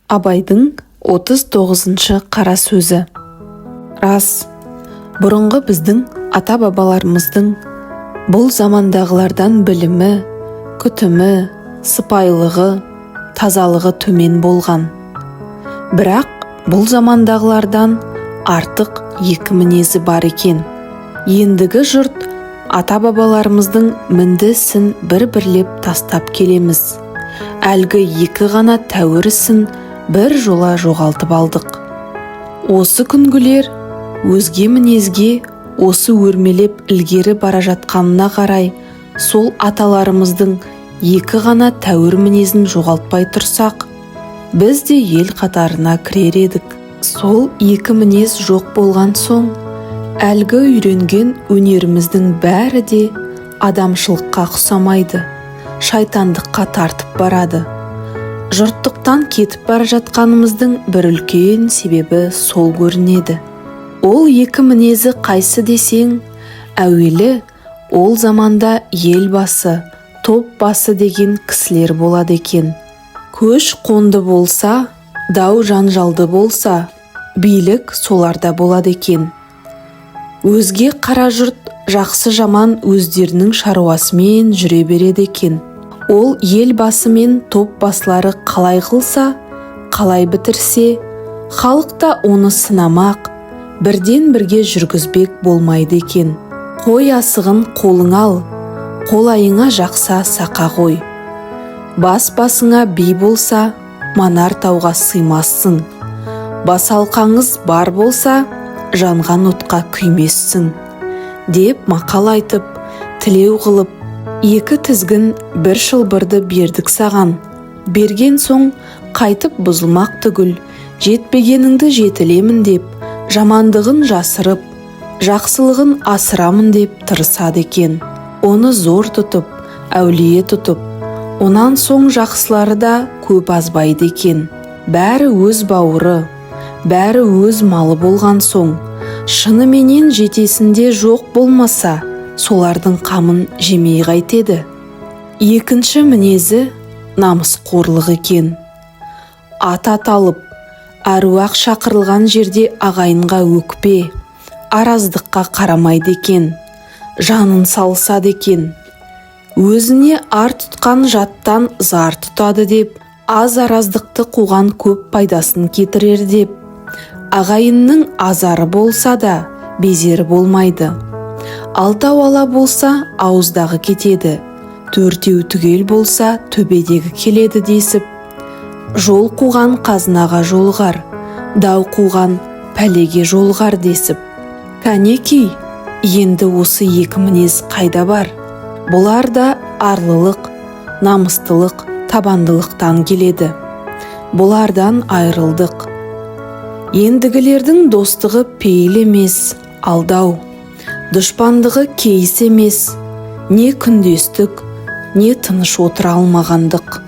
Абайдың 39-шы қара сөзі. Рас, бұрынғы біздің ата-бабаларымыздың бұл замандағылардан білімі, күтімі, сыпайылығы, тазалығы төмен болған. Бірақ бұл замандағылардан артық екі мінезі бар екен. Ендігі жұрт ата-бабаларымыздың мінді ісін бір-бірлеп тастап келеміз. Әлгі екі ғана тәуір ісін бір жола жоғалтып алдық. Осы күнгілер өзге мінезге осы өрмелеп ілгері бара жатқанына қарай, сол аталарымыздың екі ғана тәуір мінезін жоғалтпай тұрсақ, біз де ел қатарына кірер едік. Сол екі мінез жоқ болған соң, әлгі үйренген өнеріміздің бәрі де адамшылыққа ұқсамайды, шайтандыққа тартып барады. Жұрттықтан кетіп бара жатқанымыздың бір үлкен себебі сол көрінеді. Ол екі мінезі қайсы десең, әуелі ол заманда ел басы, топ басы деген кісілер болады екен. Көш қонды болса, дау жанжалды болса, билік соларда болады екен. Өзге қара жұрт жақсы жаман өздерінің шаруасымен жүре береді екен. Ол ел басы мен топ басылары қалай қылса, қалай бітірсе, халық та оны сынамақ, бірден бірге жүргізбек болмайды екен. Қой асығын қолыңа ал, қолайыңа жақса сақа қой. Бас басыңа би болса, манар тауға сыймассың. Басалқаңыз бар болса, жанған отқа күймессің деп мақал айтып, тілеу қылып, екі тізгін бір шылбырды бердік саған. Берген соң қайтып бұзылмақ түгіл, жетпегеніңді жетілемін деп, жамандығын жасырып, жақсылығын асырамын деп тырысады екен. Оны зор тұтып, әулие тұтып, онан соң жақсылары да көп азбайды екен. Бәрі өз бауыры, бәрі өз малы болған соң, шыныменен жетесінде жоқ болмаса, солардың қамын жемей қайтеді. Екінші мінезі намысқорлық екен. Ат аталып, әруақ шақырылған жерде ағайынға өкпе, араздыққа қарамайды екен, жанын салысады екен. Өзіне ар тұтқан жаттан зар тұтады деп, аз араздықты қуған көп пайдасын кетірер деп, ағайынның азары болса да безері болмайды. Алтау ала болса, ауыздағы кетеді, төртеу түгел болса, төбедегі келеді десіп, жол қуған қазынаға жолығар, дау қуған пәлеге жолығар десіп. Кәнекей, енді осы екі мінез қайда бар? Бұлар да арлылық, намыстылық, табандылықтан келеді. Бұлардан айырылдық. Ендігілердің достығы пейіл емес, алдау. Дұшпандығы кейіс емес, не күндестік, не тыныш отыра алмағандық.